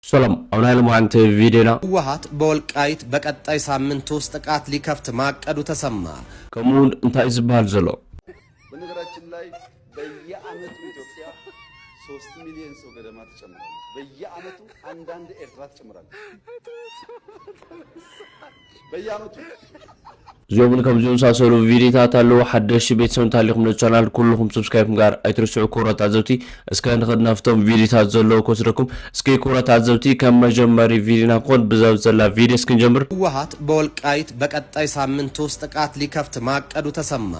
ሰላም፣ ኣብ ናይ ሎማዓንቲ ቪድዮና ህወሓት በወልቃይት በቀጣይ ሳምንት ውስጥ ጥቃት ሊከፍት ማቀዱ ተሰማ። ከምኡውን እንታይ ዝበሃል ዘሎ? በነገራችን ላይ በየአመቱ ኢትዮጵያ ሶስት ሚሊዮን ሰው ገደማ ትጨምራለች። በየአመቱ አንዳንድ ኤርትራ ትጨምራለች። በየአመቱ እዚኦምን ከምዚኦም ዝመሳሰሉ ቪዲዮታት ኣለዉ። ሓደሽቲ ቤተሰብ እንተሃሊኹም ነዚ ቻናል ኩልኹም ሰብስክራይብ ምግባር ኣይትርስዑ። ክቡራት ተዓዘብቲ፣ እስከ ንኸድ ናብቶም ቪዲዮታት ዘለዉ ክወስደኩም። እስኪ ክቡራት ተዓዘብቲ፣ ከም መጀመሪ ቪዲዮና ክኾን ብዛ ዘላ ቪዲዮ እስኪ ንጀምር። ህወሓት በወልቃይት በቀጣይ ሳምንት ውስጥ ጥቃት ሊከፍት ማቀዱ ተሰማ።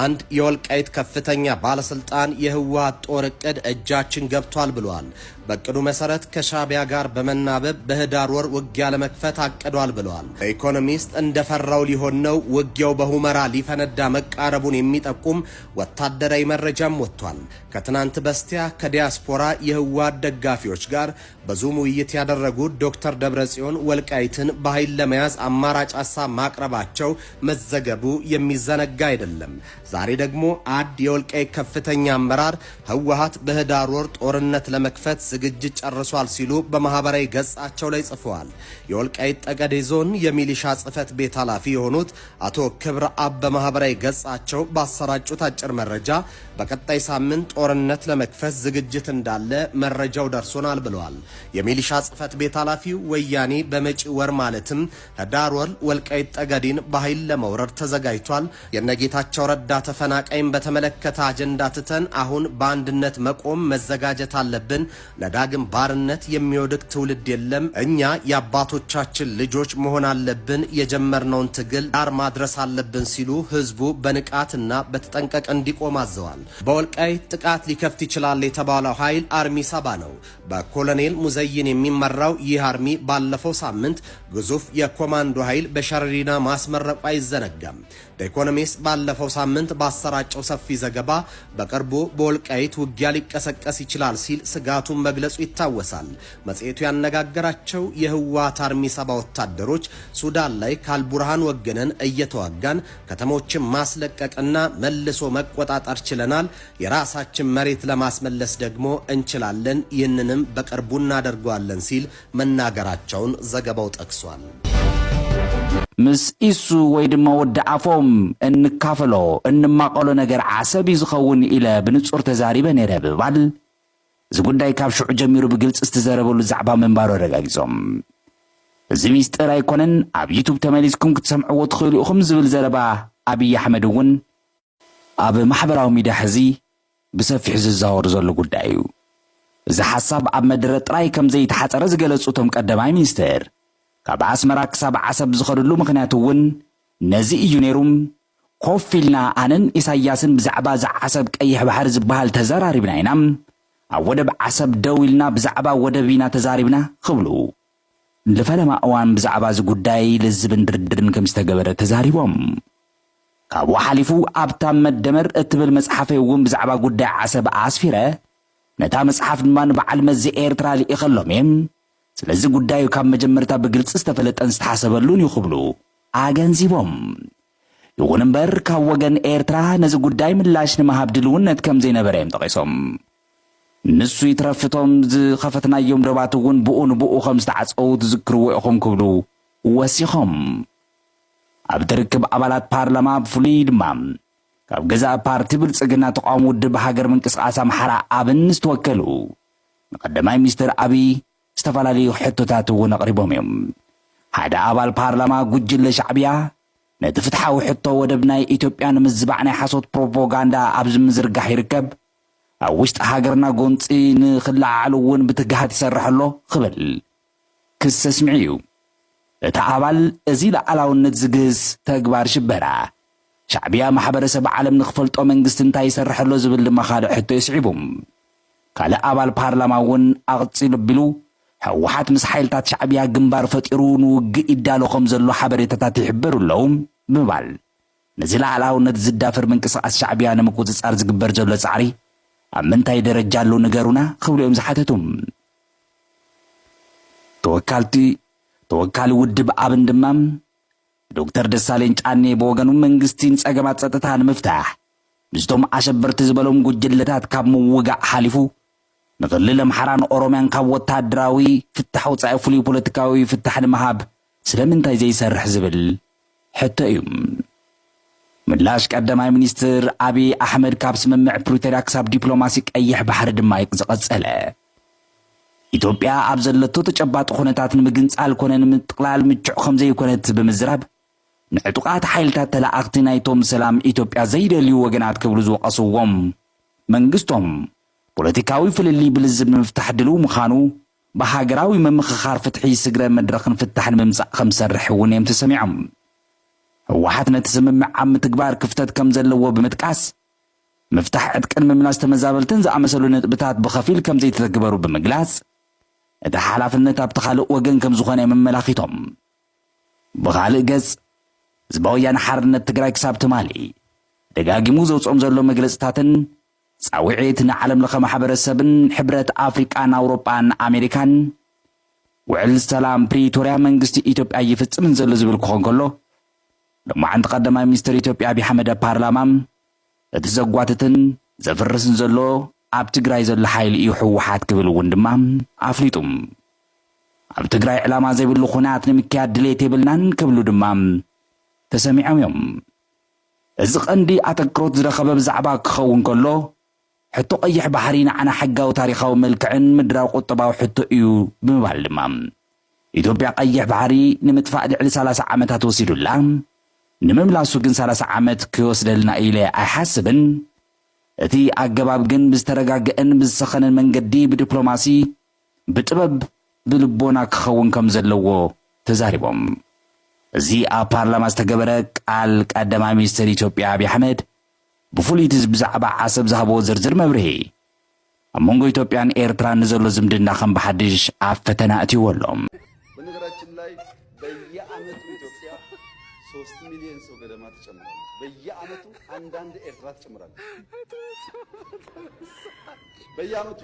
አንድ የወልቃይት ከፍተኛ ባለስልጣን የህወሓት ጦር እቅድ እጃችን ገብቷል ብሏል። በእቅዱ መሰረት ከሻቢያ ጋር በመናበብ በህዳር ወር ውጊያ ለመክፈት አቅዷል ብለዋል። በኢኮኖሚስት እንደፈራው ሊሆን ነው። ውጊያው በሁመራ ሊፈነዳ መቃረቡን የሚጠቁም ወታደራዊ መረጃም ወጥቷል። ከትናንት በስቲያ ከዲያስፖራ የህወሓት ደጋፊዎች ጋር በዙም ውይይት ያደረጉት ዶክተር ደብረጽዮን ወልቃይትን በኃይል ለመያዝ አማራጭ ሐሳብ ማቅረባቸው መዘገቡ የሚዘነጋ አይደለም። ዛሬ ደግሞ አንድ የወልቃይት ከፍተኛ አመራር ህወሓት በህዳር ወር ጦርነት ለመክፈት ዝግጅት ጨርሷል ሲሉ በማህበራዊ ገጻቸው ላይ ጽፈዋል። የወልቃይት ጠገዴ ዞን የሚሊሻ ጽህፈት ቤት ኃላፊ የሆኑት አቶ ክብረአብ በማህበራዊ ገጻቸው ባሰራጩት አጭር መረጃ በቀጣይ ሳምንት ጦርነት ለመክፈት ዝግጅት እንዳለ መረጃው ደርሶናል ብለዋል። የሚሊሻ ጽህፈት ቤት ኃላፊው ወያኔ በመጪው ወር ማለትም ህዳር ወር ወልቃይት ጠገዴን በኃይል ለመውረር ተዘጋጅቷል። የነጌታቸው ረዳ ተፈናቃይን በተመለከተ አጀንዳ ትተን አሁን በአንድነት መቆም መዘጋጀት አለብን። ለዳግም ባርነት የሚወድቅ ትውልድ የለም። እኛ የአባቶቻችን ልጆች መሆን አለብን። የጀመርነውን ትግል ዳር ማድረስ አለብን ሲሉ ህዝቡ በንቃትና በተጠንቀቅ እንዲቆም አዘዋል። በወልቃይት ጥቃት ሊከፍት ይችላል የተባለው ኃይል አርሚ ሰባ ነው። በኮሎኔል ሙዘይን የሚመራው ይህ አርሚ ባለፈው ሳምንት ግዙፍ የኮማንዶ ኃይል በሸረሪና ማስመረቁ አይዘነጋም። ኢኮኖሚስት ባለፈው ሳምንት ባሰራጨው ሰፊ ዘገባ በቅርቡ በወልቃይት ውጊያ ሊቀሰቀስ ይችላል ሲል ስጋቱን መግለጹ ይታወሳል። መጽሔቱ ያነጋገራቸው የህወሓት አርሚ ሰባ ወታደሮች ሱዳን ላይ ካልቡርሃን ወገነን እየተዋጋን ከተሞችን ማስለቀቅና መልሶ መቆጣጠር ችለናል፣ የራሳችን መሬት ለማስመለስ ደግሞ እንችላለን፣ ይህንንም በቅርቡ እናደርገዋለን ሲል መናገራቸውን ዘገባው ጠቅሷል። ምስ ኢሱ ወይ ድማ ወዲ ኣፎም እንካፈሎ እንማቐሎ ነገር ዓሰብ እዩ ዝኸውን ኢለ ብንጹር ተዛሪበ ነይረ ብምባል፣ እዚ ጉዳይ ካብ ሽዑ ጀሚሩ ብግልጺ ዝተዘረበሉ ዛዕባ ምንባሩ ኣረጋጊጾም። እዚ ሚስጥር ኣይኮነን፣ ኣብ ዩቱብ ተመሊስኩም ክትሰምዕዎ ትኽእሉ ኢኹም ዝብል ዘረባ ኣብይ ኣሕመድ እውን ኣብ ማሕበራዊ ሚድያ ሕዚ ብሰፊሑ ዝዛወር ዘሎ ጉዳይ እዩ። እዚ ሓሳብ ኣብ መደረ ጥራይ ከም ዘይተሓጸረ ዝገለጹ እቶም ቀዳማይ ሚኒስትር፣ ካብ ኣስመራ ክሳብ ዓሰብ ዝኸድሉ ምኽንያት እውን ነዚ እዩ ነይሩ። ኮፍ ኢልና ኣነን ኢሳያስን ብዛዕባ እዚ ዓሰብ ቀይሕ ባሕሪ ዝበሃል ተዘራሪብና ኢና። ኣብ ወደብ ዓሰብ ደው ኢልና ብዛዕባ ወደብ ኢና ተዛሪብና ክብሉ ንፈለማ እዋን ብዛዕባ እዚ ጉዳይ ልዝብን ድርድርን ከም ዝተገበረ ተዛሪቦም። ካብኡ ሓሊፉ ኣብታ መደመር እትብል መጽሓፈይ እውን ብዛዕባ ጉዳይ ዓሰብ ኣስፊረ፣ ነታ መጽሓፍ ድማ ንበዓል መዚ ኤርትራ ልኢኸሎም እየ። ስለዚ ጉዳዩ ካብ መጀመርታ ብግልጺ ዝተፈለጠን ዝተሓሰበሉን እዩ ክብሉ ኣገንዚቦም። ይኹን እምበር ካብ ወገን ኤርትራ ነዚ ጉዳይ ምላሽ ንምሃብ ድልውነት ከም ዘይነበረ እዮም ጠቒሶም። ንሱ ይትረፍ እቶም ዝኸፈትናዮም ዶባት እውን ብኡ ንብኡ ከም ዝተዓጸዉ ትዝክርዎ ኢኹም ክብሉ ወሲኾም። ኣብ ትርክብ ኣባላት ፓርላማ ብፍሉይ ድማ ካብ ገዛእ ፓርቲ ብልጽግና ተቃውሞ ውድብ ሃገር ምንቅስቃስ ኣምሓራ ኣብን ዝተወከሉ ንቀዳማይ ሚኒስትር ኣብይ ዝተፈላለዩ ሕቶታት እውን ኣቕሪቦም እዮም። ሓደ ኣባል ፓርላማ ጉጅለ ሻዕብያ ነቲ ፍትሓዊ ሕቶ ወደብ ናይ ኢትዮጵያ ንምዝባዕ ናይ ሓሶት ፕሮፓጋንዳ ኣብ ዝምዝርጋሕ ይርከብ። ኣብ ውሽጢ ሃገርና ጎንፂ ንኽለዓዓል እውን ብትግሃት ይሰርሕ ኣሎ ክብል ክሲ ኣስሚዑ እዩ። እቲ ኣባል እዚ ሉዓላውነት ዝግህስ ተግባር ሽበራ ሻዕብያ ማሕበረሰብ ዓለም ንኽፈልጦ መንግስቲ እንታይ ይሰርሕ ኣሎ ዝብል ድማ ካልእ ሕቶ የስዒቡ። ካልእ ኣባል ፓርላማ እውን ኣቕፂሉ ኣቢሉ ህወሓት ምስ ሓይልታት ሻዕብያ ግንባር ፈጢሩ ንውግእ ይዳሎ ከም ዘሎ ሓበሬታታት ይሕበሩ ኣለዉ ብምባል ነዚ ሉዓላውነት ዝዳፈር ምንቅስቓስ ሻዕብያ ንምቁፅፃር ዝግበር ዘሎ ፃዕሪ ኣብ ምንታይ ደረጃ ኣሎ ንገሩና ክብሉ እዮም ዝሓተቱ። ተወካልቲ ተወካሊ ውድብ ኣብን ድማ ዶክተር ደሳለኝ ጫኔ ብወገኑ መንግስቲ ንፀገማት ፀጥታ ንምፍታሕ ምስቶም ኣሸበርቲ ዝበሎም ጉጅለታት ካብ ምውጋእ ሓሊፉ ንክልል ኣምሓራን ኦሮምያን ካብ ወታደራዊ ፍታሕ ወጻኢ ፍሉይ ፖለቲካዊ ፍታሕ ንምሃብ ስለምንታይ ዘይሰርሕ ዝብል ሕቶ እዩ። ምላሽ ቀዳማይ ሚኒስትር ኣብይ ኣሕመድ ካብ ስምምዕ ፕሪቶርያ ክሳብ ዲፕሎማሲ ቀይሕ ባሕሪ ድማ እዩ ዝቐጸለ። ኢትዮጵያ ኣብ ዘለቶ ተጨባጢ ኩነታት ንምግንጻል ኮነ ንምጥቕላል ምቹዕ ከም ዘይኮነት ብምዝራብ፣ ንዕጡቓት ሓይልታት ተላኣኽቲ ናይቶም ሰላም ኢትዮጵያ ዘይደልዩ ወገናት ክብሉ ዝወቐስዎም መንግስቶም፣ ፖለቲካዊ ፍልልይ ብልዝብ ንምፍታሕ ድልው ምዃኑ፣ ብሃገራዊ ምምኽኻር ፍትሒ ስግረ መድረኽን ፍታሕ ንምምጻእ ከም ዝሰርሕ እውን እዮም ተሰሚዖም። ህወሓት ነቲ ስምምዕ ኣብ ምትግባር ክፍተት ከም ዘለዎ ብምጥቃስ፣ ምፍታሕ ዕጥቅን ምምላስ ተመዛበልትን ዝኣመሰሉ ነጥብታት ብኸፊል ከም ዘይተተግበሩ ብምግላጽ፣ እቲ ሓላፍነት ኣብቲ ካልእ ወገን ከም ዝኾነ እዮም ኣመላኺቶም። ብኻልእ ገጽ፣ ህዝባዊ ወያነ ሓርነት ትግራይ ክሳብ ትማሊ ደጋጊሙ ዘውፅኦም ዘሎ መግለጽታትን ጻውዒት ንዓለም ለኸ ማሕበረሰብን ሕብረት ኣፍሪቃን ኣውሮጳን ኣሜሪካን ውዕል ሰላም ፕሪቶርያ መንግስቲ ኢትዮጵያ ይፍጽምን ዘሎ ዝብል ክኾን ከሎ፣ ሎማዓንቲ ቀዳማይ ሚኒስትር ኢትዮጵያ ኣብይ ኣሕመድ ኣብ ፓርላማ እቲ ዘጓትትን ዘፍርስን ዘሎ ኣብ ትግራይ ዘሎ ሓይሊ እዩ ህወሓት ክብል እውን ድማ ኣፍሊጡ። ኣብ ትግራይ ዕላማ ዘይብሉ ኩናት ንምክያድ ድሌት የብልናን ክብሉ ድማ ተሰሚዖም እዮም። እዚ ቀንዲ ኣተክሮት ዝረኸበ ብዛዕባ ክኸውን ከሎ፣ ሕቶ ቀይሕ ባሕሪ ንዓና ሕጋዊ ታሪኻዊ መልክዕን ምድራዊ ቁጠባዊ ሕቶ እዩ ብምባል ድማ፣ ኢትዮጵያ ቀይሕ ባሕሪ ንምጥፋእ ልዕሊ ሰላሳ ዓመታት ወሲዱላ፣ ንምምላሱ ግን ሰላሳ ዓመት ክወስደልና ኢለ ኣይሓስብን። እቲ ኣገባብ ግን ብዝተረጋገአን ብዝሰኸነን መንገዲ ብዲፕሎማሲ፣ ብጥበብ፣ ብልቦና ክኸውን ከም ዘለዎ ተዛሪቦም። እዚ ኣብ ፓርላማ ዝተገበረ ቃል ቀዳማይ ሚኒስትር ኢትዮጵያ ኣብይ ኣሕመድ ብፍሉይ እቲ ብዛዕባ ዓሰብ ዝሃብዎ ዝርዝር መብርሂ፣ ኣብ መንጎ ኢትዮጵያን ኤርትራን ንዘሎ ዝምድና ከም ብሓድሽ ኣብ ፈተና ኣእትይዎ ኣሎ። በነገራችን ላይ በየዓመቱ ኢትዮጵያ ሶስት ሚሊዮን ሰው ገደማ ትጨምራለች። በየዓመቱ አንዳንድ ኤርትራ ትጨምራለች። በየዓመቱ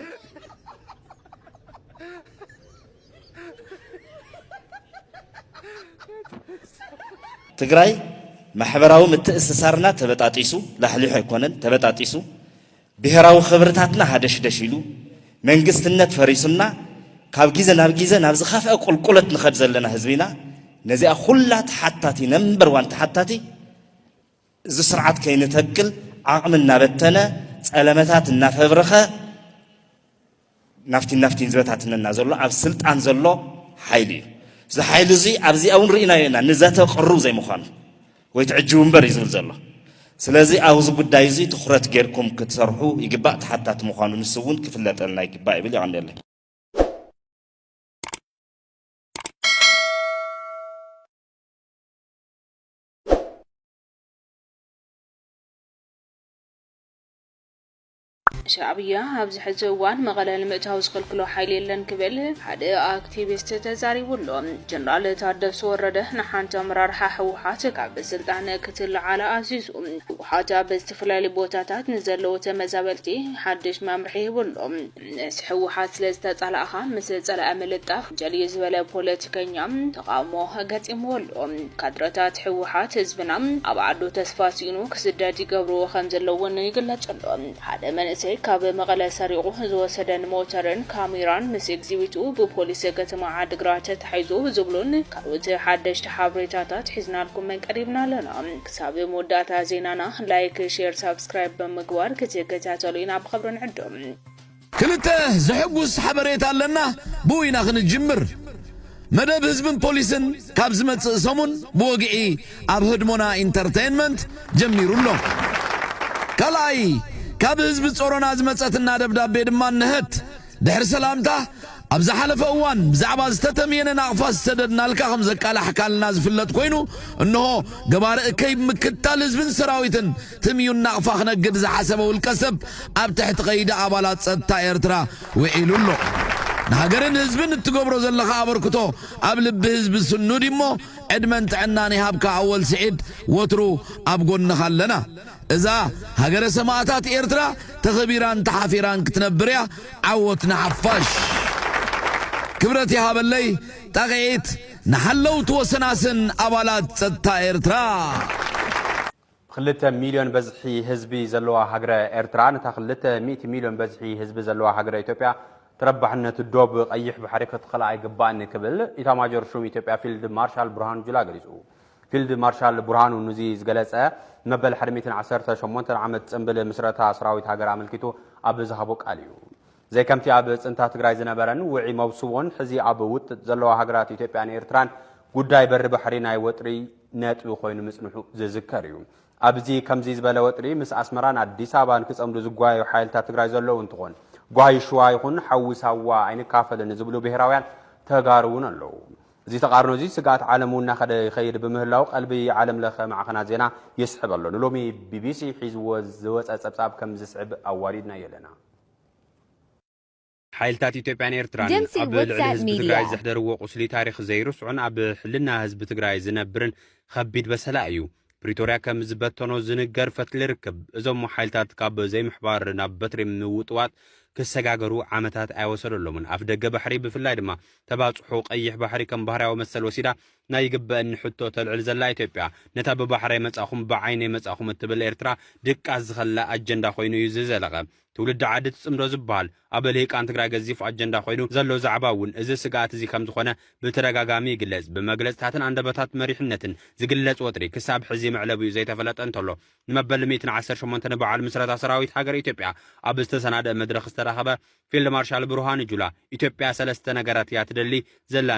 ትግራይ ማሕበራዊ ምትእስሳርና ተበጣጢሱ፣ ላሕሊሑ ኣይኮነን ተበጣጢሱ፣ ብሄራዊ ክብርታትና ሃደሽደሽ ኢሉ፣ መንግስትነት ፈሪሱና፣ ካብ ግዜ ናብ ግዜ ናብ ዝኸፍአ ቁልቁለት ንኸድ ዘለና ህዝቢና፣ ነዚኣ ኩላ ተሓታቲ፣ ነምበር ዋን ተሓታቲ፣ እዚ ስርዓት ከይንተክል ዓቕሚ እናበተነ፣ ጸለመታት እናፈብረኸ፣ ናፍቲን ናፍቲን ዝበታትነና ዘሎ ኣብ ስልጣን ዘሎ ሓይሊ እዩ። እዚ ሓይሊ እዚ ኣብዚኣ እውን ርኢናዮ ኢና፣ ንዘተ ቅሩብ ዘይምዃኑ ወይ ትዕጅቡ እምበር እዩ ዝብል ዘሎ። ስለዚ ኣብዚ ጉዳይ እዚ ትኹረት ጌርኩም ክትሰርሑ ይግባእ፣ ተሓታቲ ምዃኑ ንሱ እውን ክፍለጠልና ይግባእ ይብል። የቐንየለይ። ሻዕብያ ኣብዚ ሕዚ እዋን መቐለ ንምእታው ዝኽልክሎ ሓይሊ የለን ክብል ሓደ ኣክቲቪስት ተዛሪቡ ኣሎ። ጀነራል ታደሰ ወረደ ንሓንቲ ኣመራርሓ ህወሓት ካብ ስልጣን ክትለዓል ኣዚዙ። ህወሓት ኣብ ዝተፈላለዩ ቦታታት ንዘለዉ ተመዛበልቲ ሓድሽ መምርሒ ሂቡ ኣሎ። ምስ ህወሓት ስለ ዝተፃላእኻ ምስ ፀላኢ ምልጣፍ ወንጀል እዩ ዝበለ ፖለቲከኛ ተቓውሞ ገጢምዎ ኣሎ። ካድረታት ህወሓት ህዝብና ኣብ ዓዱ ተስፋ ስኢኑ ክስደድ ይገብርዎ ከም ዘለዉ እውን ይግለፅ ኣሎ። ሓደ መንእሰይ ካብ መቐለ ሰሪቑ ዝወሰደን ሞተርን ካሜራን ምስ ኤግዚቢቱ ብፖሊስ ከተማ ዓድግራት ተታሒዙ ዝብሉን ካልኦት ሓደሽቲ ሓበሬታታት ሒዝናልኩም ቀሪብና ኣለና። ክሳብ መወዳእታ ዜናና ላይክ፣ ሼር፣ ሳብስክራይብ ብምግባር ክትከታተሉና ብኽብሪ ንዕድም። ክልተ ዘሐጉስ ሓበሬታ ኣለና፣ ብኡ ኢና ክንጅምር። መደብ ህዝብን ፖሊስን ካብ ዝመጽእ ሰሙን ብወግዒ ኣብ ህድሞና ኢንተርቴይንመንት ጀሚሩ ኣሎ። ካልኣይ፣ ካብ ህዝቢ ጾሮና ዝመጸትና ደብዳቤ ድማ እነሀት። ድሕሪ ሰላምታ፣ ኣብ ዝሓለፈ እዋን ብዛዕባ ዝተተምየነ ናቕፋ ዝሰደድናልካ ከም ዘቃላሕካልና ዝፍለጥ ኮይኑ፣ እንሆ ገባሪ እከይ ብምክታል ህዝብን ሰራዊትን ትምዩን ናቕፋ ክነግድ ዝሓሰበ ውልቀ ሰብ ኣብ ትሕቲ ቀይዲ ኣባላት ጸጥታ ኤርትራ ውዒሉ ኣሎ። ንሃገርን ህዝብን እትገብሮ ዘለኻ ኣበርክቶ ኣብ ልቢ ህዝቢ ስኑድ እሞ፣ ዕድመን ጥዕናን ይሃብካ ኣወል ስዒድ፣ ወትሩ ኣብ ጎንኻ ኣለና። እዛ ሃገረ ሰማእታት ኤርትራ ተኸቢራን ተሓፊራን ክትነብር እያ። ዓወት ንሓፋሽ። ክብረት ይሃበለይ ጣቕዒት ንሓለውቲ ወሰናስን ኣባላት ጸጥታ ኤርትራ። ክልተ ሚልዮን በዝሒ ህዝቢ ዘለዋ ሃገረ ኤርትራ፣ ነታ ክልተ ሚእቲ ሚልዮን በዝሒ ህዝቢ ዘለዋ ሃገረ ኢትዮጵያ፣ ተረባሕነት ዶብ ቀይሕ ባሕሪ ክትኽልኣ ኣይግባእን ክብል ኢታማጆር ሹም ኢትዮጵያ ፊልድ ማርሻል ብርሃኑ ጁላ ገሊጹ። ፊልድ ማርሻል ብርሃኑ ንዚ ዝገለጸ፣ መበል ሓደ ሚእትን ዓሰርተ ሸሞንተን ዓመት ጽምብል ምስረታ ሰራዊት ሃገር ኣመልኪቱ ኣብ ዝሃቦ ቃል እዩ። ዘይከምቲ ኣብ ጽንታ ትግራይ ዝነበረን ውዒ መብስቦን ሕዚ ኣብ ውጥጥ ዘለዋ ሃገራት ኢትዮጵያን ኤርትራን፣ ጉዳይ በሪ ባሕሪ ናይ ወጥሪ ነጥቢ ኮይኑ ምጽንሑ ዝዝከር እዩ። ኣብዚ ከምዚ ዝበለ ወጥሪ ምስ ኣስመራን ኣዲስ ኣበባን ክጸምዱ ዝጓየዩ ሓይልታት ትግራይ ዘለዉ እንትኾን፣ ጓሂ ሽዋ ይኹን ሓዊ ሳዋ ኣይንካፈልን ዝብሉ ብሄራውያን ተጋሩ እውን ኣለዉ። እዚ ተቓርኖ እዚ ስግኣት ዓለም እውን እናኸደ ይኸይድ ብምህላው፣ ቀልቢ ዓለም ለኸ ማዕኸናት ዜና ይስሕብ ኣሎ። ንሎሚ ቢቢሲ ሒዝዎ ዝወጸ ጸብጻብ ከም ዝስዕብ ኣዋዲድናዮ ኣለና። ሓይልታት ኢትዮጵያን ኤርትራን ኣብ ልዕሊ ህዝቢ ትግራይ ዘሕደርዎ ቁስሊ ታሪኽ ዘይርስዑን ኣብ ሕልና ህዝቢ ትግራይ ዝነብርን ከቢድ በሰላ እዩ። ፕሪቶርያ ከም ዝበተኖ ዝንገር ፈትሊ ርክብ እዞም ሓይልታት ካብ ዘይምሕባር ናብ በትሪ ምውጥዋጥ ክሰጋገሩ ዓመታት ኣይወሰደሎምን። ኣፍ ደገ ባሕሪ ብፍላይ ድማ ተባጽሑ ቀይሕ ባሕሪ ከም ባህርያዊ መሰል ወሲዳ ናይ ይግበእኒ ሕቶ ተልዕል ዘላ ኢትዮጵያ፣ ነታ ብባሕረይ መጻኹም ብዓይነይ መጻኹም እትብል ኤርትራ ድቃስ ዝኸላ ኣጀንዳ ኮይኑ እዩ ዝዘለቐ። ትውልዲ ዓዲ ትጽምዶ ዝበሃል ኣብ ልሂቃን ትግራይ ገዚፍ ኣጀንዳ ኮይኑ ዘሎ ዛዕባ እውን እዚ ስግኣት እዚ ከም ዝኾነ ብተደጋጋሚ ይግለጽ። ብመግለጽታትን ኣንደበታት መሪሕነትን ዝግለጽ ወጥሪ ክሳብ ሕዚ መዕለቢኡ ዘይተፈለጠ እንተሎ፣ ንመበል ሚእትን ዓሰርተ ሸሞንተን በዓል ምስረታ ሰራዊት ሃገር ኢትዮጵያ ኣብ ዝተሰናደአ መድረኽ ዝተረኸበ ፊልድ ማርሻል ብርሃኑ ጁላ፣ ኢትዮጵያ ሰለስተ ነገራት እያ ትደሊ ዘላ።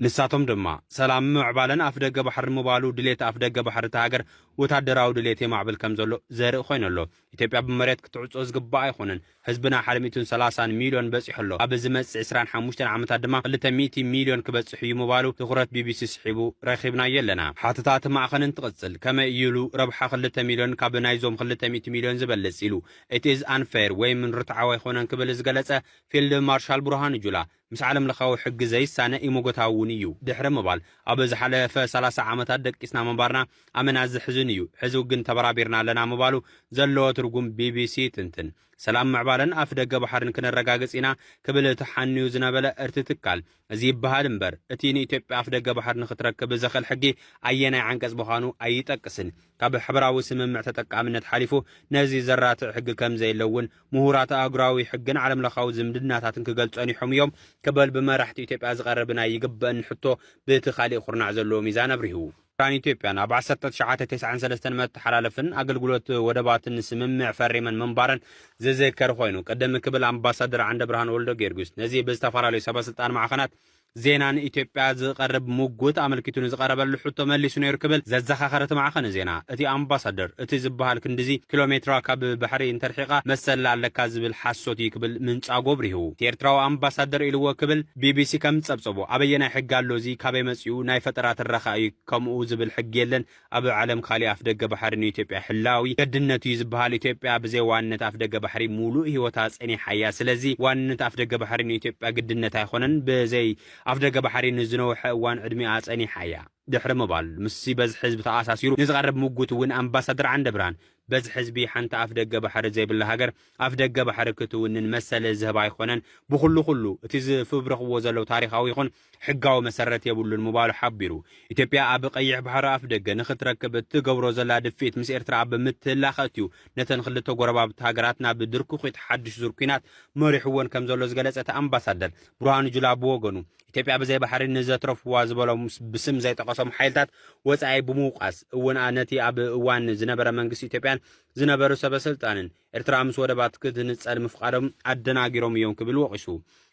ንሳቶም ድማ ሰላም፣ ምዕባለን ኣፍ ደገ ባሕሪ ምባሉ፣ ድሌት ኣፍ ደገ ባሕሪ እታ ሃገር ወታደራዊ ድሌት የማዕብል ከም ዘሎ ዘርኢ ኮይኑ ኣሎ። ኢትዮጵያ ብመሬት ክትዕጾ ዝግባእ ኣይኮነን። ህዝብና ሓደ ሚእትን ሰላሳን ሚልዮን በጺሑ ኣሎ። ኣብ ዝመጽእ ዕስራን ሓሙሽተን ዓመታት ድማ ክልተ ሚእቲ ሚልዮን ክበጽሕ እዩ ምባሉ ትኹረት ቢቢሲ ስሒቡ ረኺብናዮ ኣለና። ሓተታ እቲ ማዕኸን እንትቕጽል፣ ከመይ እዩ ኢሉ ረብሓ ክልተ ሚልዮን ካብ ናይዞም ክልተ ሚእቲ ሚልዮን ዝበልጽ ኢሉ፣ it is unfair ወይም ርትዓዊ ኣይኮነን ክብል ዝገለጸ ፊልድ ማርሻል ብርሃኑ ጁላ፣ ምስ ዓለም ለኻዊ ሕጊ ዘይሳነ ኢሞጎታዊ እውን እዩ ድሕሪ ምባል፣ ኣብ ዝሓለፈ ሰላሳ ዓመታት ደቂስና ምንባርና ኣመና ዘሕዝን እዩ፣ ሕዚ ግን ተበራቢርና ኣለና ምባሉ ዘለዎ ትርጉም ቢቢሲ ይትንትን። ሰላም ምዕባለን ኣፍ ደገ ባሕርን ክነረጋግጽ ኢና ክብል ተሓንዩ ዝነበለ እርቲ ትካል፣ እዚ ይበሃል እምበር፣ እቲ ንኢትዮጵያ ኣፍ ደገ ባሕሪ ንክትረክብ ዘኽእል ሕጊ ኣየናይ ዓንቀጽ ምዃኑ ኣይጠቅስን። ካብ ሕብራዊ ስምምዕ ተጠቃምነት ሓሊፉ ነዚ ዘራትዕ ሕጊ ከም ዘየለ እውን ምሁራት ኣህጉራዊ ሕግን ዓለም ለኻዊ ዝምድናታትን ክገልጹ ጸኒሖም እዮም ክበል ብመራሕቲ ኢትዮጵያ ዝቐረብ ናይ ይግበእኒ ሕቶ ብቲ ካሊእ ኩርናዕ ዘለዎ ሚዛን ኣብሪሁ። ኤርትራን ኢትዮጵያን ኣብ ዓሰርተ ትሽዓተ ተስዓን ሰለስተን መተሓላለፍን ኣገልግሎት ወደባትን ስምምዕ ፈሪመን ምንባረን ዝዝከር ኮይኑ፣ ቅድም ክብል ኣምባሳደር ዓንደ ብርሃን ወልደ ጊዮርጊስ ነዚ ብዝተፈላለዩ ሰበስልጣን ማዕኸናት ዜናን ኢትዮጵያ ዝቐርብ ምጉት ኣመልኪቱ ንዝቐረበሉ ሕቶ መሊሱ ነይሩ ክብል ዘዘኻኸረ እቲ ማዕኸን ዜና፣ እቲ ኣምባሳደር እቲ ዝበሃል ክንድዚ ኪሎ ሜትራ ካብ ባሕሪ እንተርሒቓ መሰላ ኣለካ ዝብል ሓሶት እዩ ክብል ምንጻጉ ኣብሪሁ። እቲ ኤርትራዊ ኣምባሳደር ኢልዎ ክብል ቢቢሲ ከም ዝጸብጸቦ፣ ኣበየናይ ሕጊ ኣሎ እዚ፣ ካበይ መጺኡ፣ ናይ ፈጠራ ትረኻ እዩ፣ ከምኡ ዝብል ሕጊ የለን። ኣብ ዓለም ካሊእ ኣፍ ደገ ባሕሪ ንኢትዮጵያ ሕላዊ ገድነት እዩ ዝበሃል። ኢትዮጵያ ብዘይ ዋንነት ኣፍ ደገ ባሕሪ ሙሉእ ህይወታ ጸኒሓ እያ። ስለዚ ዋንነት ኣፍ ደገ ባሕሪ ንኢትዮጵያ ግድነት ኣይኾነን። ብዘይ ኣፍ ደገ ባሕሪ ንዝነውሐ እዋን ዕድሚኣ ጸኒሓ እያ ድሕሪ ምባል፣ ምስዚ በዝሒ ህዝቢ ተኣሳሲሩ ንዝቐርብ ምጉት እውን ኣምባሳደር ዓንደ ብርሃን፣ በዝሒ ህዝቢ ሓንቲ ኣፍ ደገ ባሕሪ ዘይብላ ሃገር ኣፍ ደገ ባሕሪ ክትውንን መሰል ዝህብ ኣይኾነን። ብኹሉ ኩሉ እቲ ዝፍብረኽዎ ዘለዉ ታሪኻዊ ይኹን ሕጋዊ መሰረት የብሉን ምባሉ ሓቢሩ። ኢትዮጵያ ኣብ ቀይሕ ባሕሪ ኣፍ ደገ ንክትረክብ እትገብሮ ዘላ ድፍኢት ምስ ኤርትራ ኣብ ምትህልላኸ እትዩ ነተን ክልተ ጎረባብቲ ሃገራት ናብ ድርኩኺት ሓድሽ ዙር ኲናት መሪሕወን ከም ዘሎ ዝገለጸ እቲ ኣምባሳደር፣ ብርሃኑ ጁላ ብወገኑ፣ ኢትዮጵያ ብዘይ ባሕሪ ንዘትረፍዋ ዝበሎም ብስም ዘይጠቐሶም ሓይልታት ወጻኢ ብምውቃስ እውን ነቲ ኣብ እዋን ዝነበረ መንግስቲ ኢትዮጵያን ዝነበሩ ሰበ ስልጣንን ኤርትራ ምስ ወደባት ክትንጸል ምፍቃዶም ኣደናጊሮም እዮም ክብል ወቒሱ።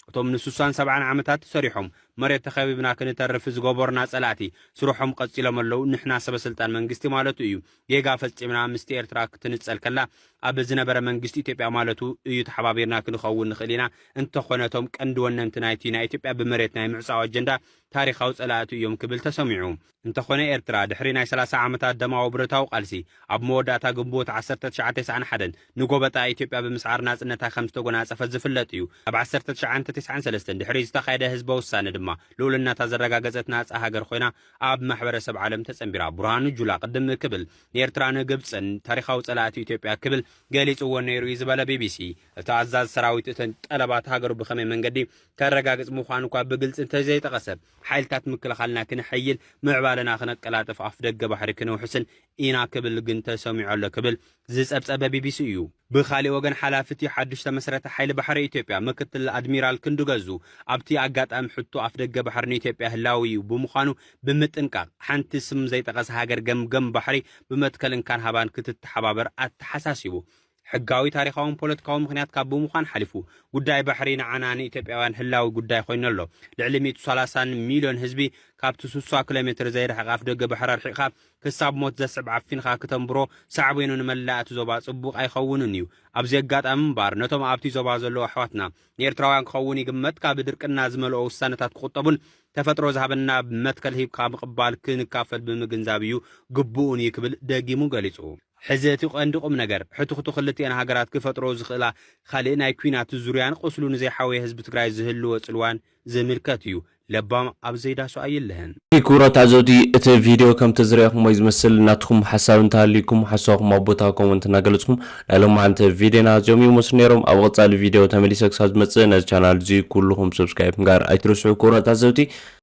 እቶም ንስሳን ሰብዓን ዓመታት ሰሪሖም መሬት ተኸቢብና ክንተርፍ ዝገበሩና ጸላእቲ ስርሖም ቀጺሎም ኣለዉ። ንሕና ሰበ ስልጣን መንግስቲ ማለቱ እዩ። ጌጋ ፈጺምና ምስቲ ኤርትራ ክትንጸል ከላ ኣብ ዝነበረ መንግስቲ ኢትዮጵያ ማለቱ እዩ ተሓባቢርና ክንኸውን ንኽእል ኢና። እንተኾነ እቶም ቀንዲ ወነንቲ ናይቲ ናይ ኢትዮጵያ ብመሬት ናይ ምዕጻው ኣጀንዳ ታሪኻዊ ጸላእቱ እዮም ክብል ተሰሚዑ። እንተኾነ ኤርትራ ድሕሪ ናይ ሰላሳ ዓመታት ደማዊ ብረታዊ ቃልሲ ኣብ መወዳእታ ግንቦት ዓሰርተ ትሽዓተ ተስዓን ሓደን ንጎበጣ ኢትዮጵያ ብምስዓር ናጽነታ ከም ዝተጎናጸፈት ዝፍለጥ እዩ። ኣብ ዓሰርተ ትሽዓተ ተስዓን ሰለስተን ድሕሪ ዝተኻየደ ህዝበ ውሳነ ድማ ልኡልነታ ዘረጋገጸት ናጻ ሃገር ኮይና ኣብ ማሕበረሰብ ዓለም ተጸንቢራ። ብርሃኑ ጁላ ቅድም ክብል ንኤርትራን ግብጽን ታሪኻዊ ጸላእቲ ኢትዮጵያ ክብል ገሊጽዎ ነይሩ እዩ ዝበለ ቢቢሲ፣ እቲ ኣዛዚ ሰራዊት እተን ጠለባት ሃገሩ ብኸመይ መንገዲ ከረጋግጽ ምዃኑ እኳ ብግልጺ እንተዘይጠቐሰ፣ ሓይልታት ምክልኻልና ክነሐይል፣ ምዕባለና ክነቀላጥፍ፣ ኣፍ ደገ ባሕሪ ክነውሕስን ኢና ክብል ግን ተሰሚዑ ኣሎ ክብል ዝጸብጸበ ቢቢሲ እዩ። ብኻሊእ ወገን ሓላፊ እቲ ሓድሽ ተመስረተ ሓይሊ ባሕሪ ኢትዮጵያ ምክትል ኣድሚራል ክንዱ ገዙ ኣብቲ ኣጋጣሚ ሕቶ ኣፍ ደገ ባሕሪ ንኢትዮጵያ ህላዊ እዩ ብምዃኑ ብምጥንቃቕ ሓንቲ ስም ዘይጠቐሰ ሃገር ገምገም ባሕሪ ብመትከል እንካን ሃባን ክትተሓባበር ኣተሓሳሲቡ። ሕጋዊ፣ ታሪኻውን ፖለቲካዊ ምኽንያት ካብ ብምዃን ሓሊፉ ጉዳይ ባሕሪ ንዓና ንኢትዮጵያውያን ህላዊ ጉዳይ ኮይኑ ኣሎ። ልዕሊ ሚእቲ ሰላሳን ሚልዮን ህዝቢ ካብቲ ስሳ ኪሎ ሜትር ዘይርሕቕ ኣፍ ደገ ባሕሪ ኣርሒቕካ ክሳብ ሞት ዘስዕብ ዓፊንኻ ክተንብሮ ሳዕቤኑ ንመላእ እቲ ዞባ ጽቡቕ ኣይኸውንን እዩ። ኣብዚ ኣጋጣሚ እምበኣር ነቶም ኣብቲ ዞባ ዘለዉ ኣሕዋትና ንኤርትራውያን ክኸውን ይግመት ካብ ድርቅና ዝመልኦ ውሳነታት ክቑጠቡን ተፈጥሮ ዝሃበና መትከል ሂብካ ምቕባል ክንካፈል ብምግንዛብ እዩ ግቡኡን እዩ ክብል ደጊሙ ገሊጹ። ሕዚ እቲ ቀንዲ ቁም ነገር ሕቱኽቱ ክልቲኤን ሃገራት ክፈጥሮ ዝኽእላ ካልእ ናይ ኲናት ዙርያን ቁስሉ ንዘይሓወየ ህዝቢ ትግራይ ዝህልዎ ጽልዋን ዝምልከት እዩ። ለባም ኣብ ዘይዳሱ ኣይልህን። ክቡራት ተዓዘብቲ፣ እቲ ቪድዮ ከምቲ ዝረኣኹሞ እዩ ዝመስል። ናትኩም ሓሳብ እንተሃልዩኩም ሓሳብኩም ኣብ ቦታ ኮመንት እናገለጽኩም ናይ ሎማዓንቲ ቪድዮና እዚኦም ይመስሉ ነይሮም። ኣብ ቀጻሊ ቪድዮ ተመሊሰ ክሳብ ዝመጽእ ነዚ ቻናል እዚ ኩልኹም ሰብስክራይብ ምግባር ኣይትረስዑ። ክቡራት ተዓዘብቲ